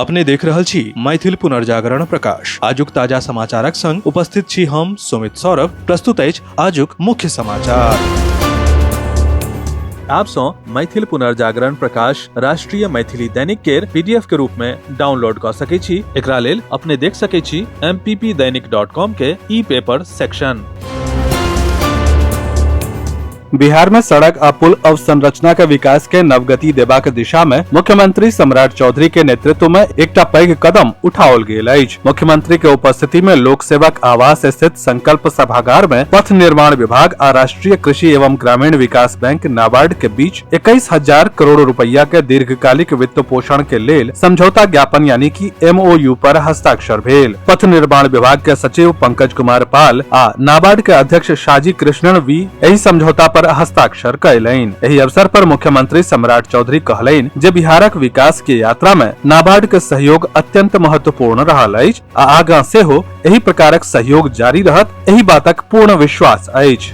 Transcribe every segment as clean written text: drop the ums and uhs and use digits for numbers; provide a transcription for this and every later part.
अपने देख रहल छी मैथिल पुनर्जागरण प्रकाश। आजुक ताजा समाचारक संग उपस्थित छी हम सुमित सौरभ। प्रस्तुत अछि आजुक मुख्य समाचार। आप सँ मैथिल पुनर्जागरण प्रकाश राष्ट्रीय मैथिली दैनिक केर पीडीएफ के रूप में डाउनलोड कऽ सकै छी। एकरा लेल अपने देख सकै छी mppdainik.com के ई पेपर सेक्शन। बिहार में सड़क आ पुल अवसंरचना के विकास के नवगति देबाक दिशा में मुख्यमंत्री सम्राट चौधरी के नेतृत्व में एकटा पैघ कदम उठाओल गेल अछि। मुख्यमंत्री के उपस्थिति में लोक सेवक आवास स्थित संकल्प सभागार में पथ निर्माण विभाग आ राष्ट्रीय कृषि एवं ग्रामीण विकास बैंक नाबार्ड के बीच 21,000 करोड़ रुपया के दीर्घकालिक वित्त पोषण के लेल समझौता ज्ञापन यानी कि एमओयू पर हस्ताक्षर भेल। पथ निर्माण विभाग के सचिव पंकज कुमार पाल आ नाबार्ड के अध्यक्ष शाजी कृष्णन वी एहि समझौता पर हस्ताक्षर कयलनि। एहि अवसर पर मुख्यमंत्री सम्राट चौधरी कहलनि जे बिहारक विकास के यात्रा में नाबार्ड के सहयोग अत्यंत महत्वपूर्ण रहल अछि आ आगाँ सेहो एहि प्रकारक सहयोग जारी रहत, एहि बातक पूर्ण विश्वास अछि।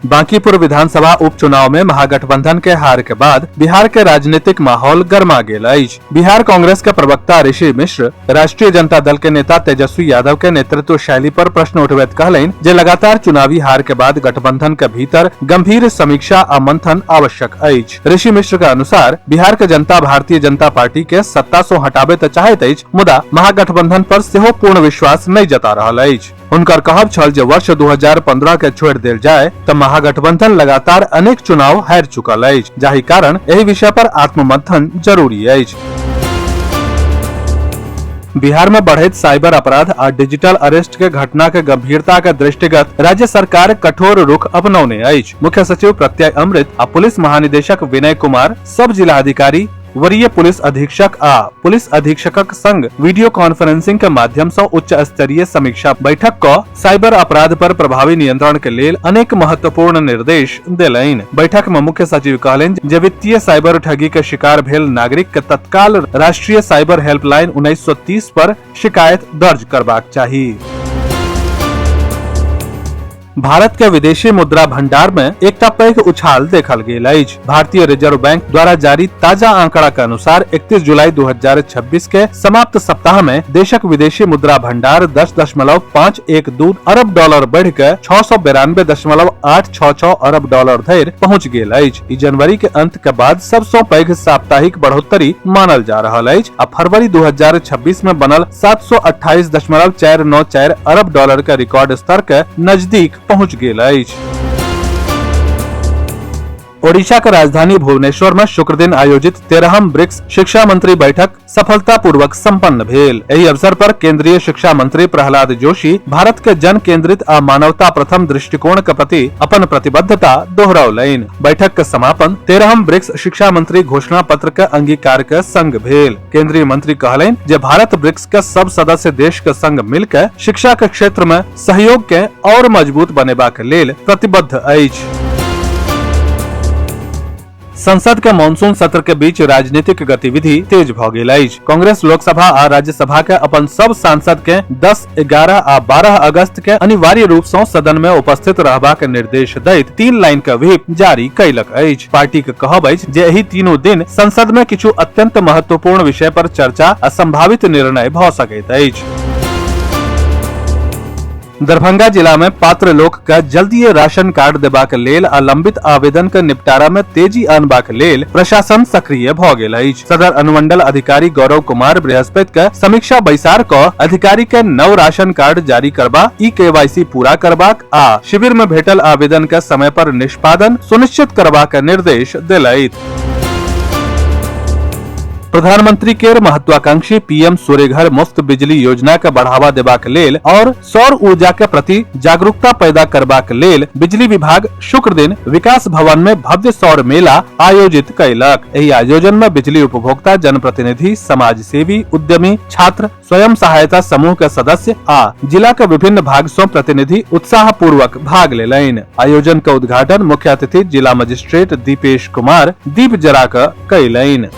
बांकीपुर विधानसभा उपचुनाव में महागठबंधन के हार के बाद बिहार के राजनीतिक माहौल गर्मा गेल अछि। बिहार कांग्रेस के प्रवक्ता ऋषि मिश्र राष्ट्रीय जनता दल के नेता तेजस्वी यादव के नेतृत्व शैली पर प्रश्न उठबैत कहलनि जे लगातार चुनावी हार के बाद गठबंधन के भीतर गंभीर समीक्षा आ मंथन आवश्यक अछि। ऋषि मिश्र के अनुसार बिहार के जनता भारतीय जनता पार्टी के सत्ता सं हटाबे त चाहैत अछि, मुदा महागठबंधन पर सेहो पूर्ण विश्वास नहि जता रहल अछि। हुनकर कहब छल जे वर्ष 2015 के छोड़ि देल जाय त महागठबंधन लगातार अनेक चुनाव हारि चुकल अछि, जाहि कारण एहि विषय पर आत्ममंथन जरूरी अछि। बिहार में बढ़ैत साइबर अपराध आ डिजिटल अरेस्ट के घटना के गंभीरता के दृष्टिगत राज्य सरकार कठोर रुख अपनौने अछि। मुख्य सचिव प्रत्यय अमृत आ पुलिस महानिदेशक विनय कुमार सब जिलाधिकारी, वरीय पुलिस अधीक्षक आ पुलिस अधीक्षकक संग वीडियो कॉन्फ्रेंसिंग के माध्यम सं उच्च स्तरीय समीक्षा बैठक क साइबर अपराध पर प्रभावी नियंत्रण के लेल अनेक महत्वपूर्ण निर्देश देलनि। बैठक में मुख्य सचिव कहलनि जे वित्तीय साइबर ठगी के शिकार भेल नागरिक के तत्काल राष्ट्रीय साइबर हेल्पलाइन 1930 पर शिकायत दर्ज करबाक चाही। भारत के विदेशी मुद्रा भंडार में एकटा पैघ उछाल देखल गेल अछि। भारतीय रिजर्व बैंक द्वारा जारी ताजा आंकड़ा के अनुसार 31 जुलाई 2026 के समाप्त सप्ताह में देशक विदेशी मुद्रा भंडार 10.512 अरब डॉलर बढ़ि के 692.866 अरब डॉलर धरि पहुंच गेल अछि। ई जनवरी के अंत के बाद सबसं पैघ साप्ताहिक बढ़ोतरी मानल जा रहल अछि आ फरवरी 2026 में बनल 728.494 अरब डॉलर के रिकॉर्ड स्तर के नजदीक पहुंच गेल अछि। ओडिशा के राजधानी भुवनेश्वर में शुक्र दिन आयोजित 13हम ब्रिक्स शिक्षा मंत्री बैठक सफलतापूर्वक संपन्न भेल। एहि अवसर पर केंद्रीय शिक्षा मंत्री प्रहलाद जोशी भारत के जन केंद्रित आ मानवता प्रथम दृष्टिकोण के प्रति अपन प्रतिबद्धता दोहरौलनि। बैठक के समापन 13हम ब्रिक्स शिक्षा मंत्री घोषणा पत्र के अंगीकार के संग भेल। केंद्रीय मंत्री कहलनि जे भारत ब्रिक्स के सब सदस्य देश के संग मिलकर शिक्षा के क्षेत्र में सहयोग के और मजबूत बनेबाक लेल प्रतिबद्ध अछि। संसद के मानसून सत्र के बीच राजनीतिक गतिविधि तेज भ गेल अछि। कांग्रेस लोकसभा आ राज्यसभा के अपन सब सांसद के 10, 11 आ 12 अगस्त के अनिवार्य रूप सं सदन में उपस्थित रहबाक निर्देश दैत 3 लाइन के व्हिप जारी कयलक अछि। पार्टी के कहब अछि जे एहि तीनू दिन संसद में किछु अत्यंत महत्वपूर्ण विषय पर चर्चा आ संभावित निर्णय भ सकैत अछि। दरभंगा जिला में पात्र लोक के जल्दीए राशन कार्ड देबाक लेल आ लंबित आवेदन के निपटारा में तेजी आनबाक लेल प्रशासन सक्रिय भ गेल अछि। सदर अनुमंडल अधिकारी गौरव कुमार बृहस्पति के समीक्षा बैसार क अधिकारी के नव राशन कार्ड जारी करबा, ई केवाईसी पूरा करबाक आ शिविर में भेटल आवेदन के समय पर निष्पादन सुनिश्चित करबाक निर्देश देलथि। प्रधानमंत्री केर महत्वाकांक्षी पीएम सूर्यघर मुफ्त बिजली योजना के बढ़ावा देबाक लेल और सौर ऊर्जा के प्रति जागरूकता पैदा करबाक लेल बिजली विभाग शुक्र दिन विकास भवन में भव्य सौर मेला आयोजित कयलक। एहि आयोजन में बिजली उपभोक्ता, जनप्रतिनिधि, समाज सेवी, उद्यमी, छात्र, स्वयं सहायता समूह के सदस्य आ जिला के विभिन्न भाग सं प्रतिनिधि उत्साह पूर्वक भाग लेलनि। आयोजन के उद्घाटन मुख्य अतिथि जिला मजिस्ट्रेट दीपेश कुमार दीप जरा क कयलनि।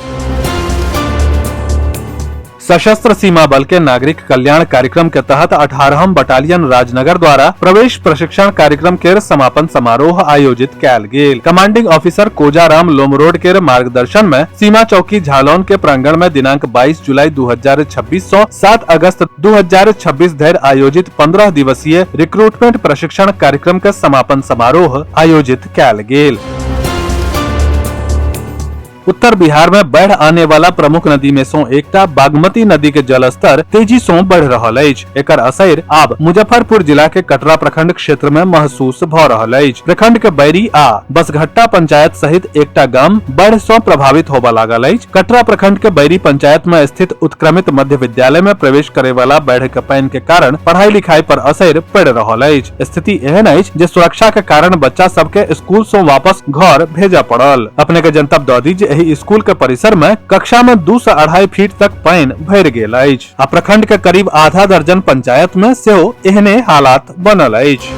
सशस्त्र सीमा बल के नागरिक कल्याण कार्यक्रम के तहत 18हम बटालियन राजनगर द्वारा प्रवेश प्रशिक्षण कार्यक्रम के समापन समारोह आयोजित कैल गेल। कमांडिंग ऑफिसर कोजाराम लोमरोड के मार्गदर्शन में सीमा चौकी झालौन के प्रांगण में दिनांक 22 जुलाई 2026 से 7 अगस्त 2026 धरि आयोजित 15 दिवसीय रिक्रूटमेंट प्रशिक्षण कार्यक्रम के समापन समारोह आयोजित कैल गेल। उत्तर बिहार में बाढ़ आने वाला प्रमुख नदी में सो एकटा बागमती नदी के जलस्तर तेजी सो बढ़ रहल अछि। एकर असर आब मुजफ्फरपुर जिला के कटरा प्रखंड क्षेत्र में महसूस भ रहल अछि। प्रखंड के बैरी आ बसघट्टा पंचायत सहित एकटा गाम बाढ़ सो प्रभावित होबय लागल अछि। कटरा प्रखंड के बैरी पंचायत में स्थित उत्क्रमित मध्य विद्यालय में प्रवेश करे वाला बाढ़ के पानि के कारण पढ़ाई लिखाई पर असर पड़ रहल अछि। स्थिति एहन अछि जे सुरक्षा के कारण बच्चा सबके स्कूल सो वापस घर भेजय पड़ल। अपने के जनतब दऽ दी जे एहि स्कूल के परिसर में कक्षा में 2 से 2.5 फीट तक पानि भरि गेल अछि आ प्रखंड के करीब आधा दर्जन पंचायत में सेहो एहने हालात बनल अछि।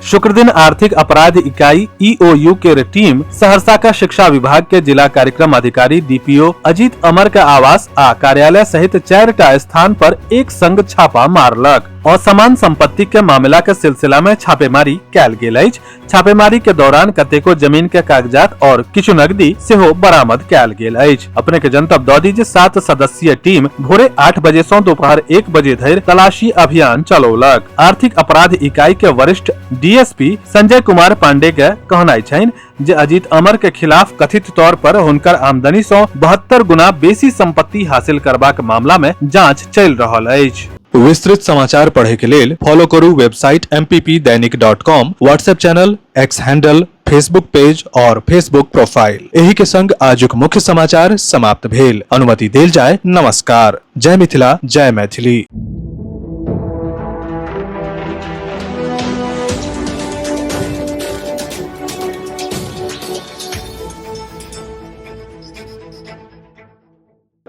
शुक्र दिन आर्थिक अपराध इकाई ईओयू के टीम सहरसा का शिक्षा विभाग के जिला कार्यक्रम अधिकारी डीपीओ अजीत अमर के आवास आ कार्यालय सहित 4टा स्थान पर एक संग छापा मारलक। असमान संपत्ति के मामला के सिलसिला में छापेमारी कैल गेल अछि। छापेमारी के दौरान कतेको जमीन के कागजात और किछु नकदी सेहो बरामद कैल गेल अछि। अपने के जनतब दऽ दी जे 7 सदस्यीय टीम भोरे 8 बजे सं दोपहर 1 बजे धरि तलाशी अभियान चलौलक। आर्थिक अपराध इकाई के वरिष्ठ डीएसपी संजय कुमार पांडे के कहनाइ छनि जे अजीत अमर के खिलाफ कथित तौर पर हुनकर आमदनी सं 72 गुना बेसी संपत्ति हासिल करबाक मामला में जांच चलि रहल अछि। विस्तृत समाचार पढ़े के लेल फॉलो करू website mppdainik.com, WhatsApp channel, X handle, Facebook page और फेसबुक प्रोफाइल। एही के संग आजुक मुख्य समाचार समाप्त भेल। अनुमति देल जाय। नमस्कार। जय मिथिला, जय मैथिली।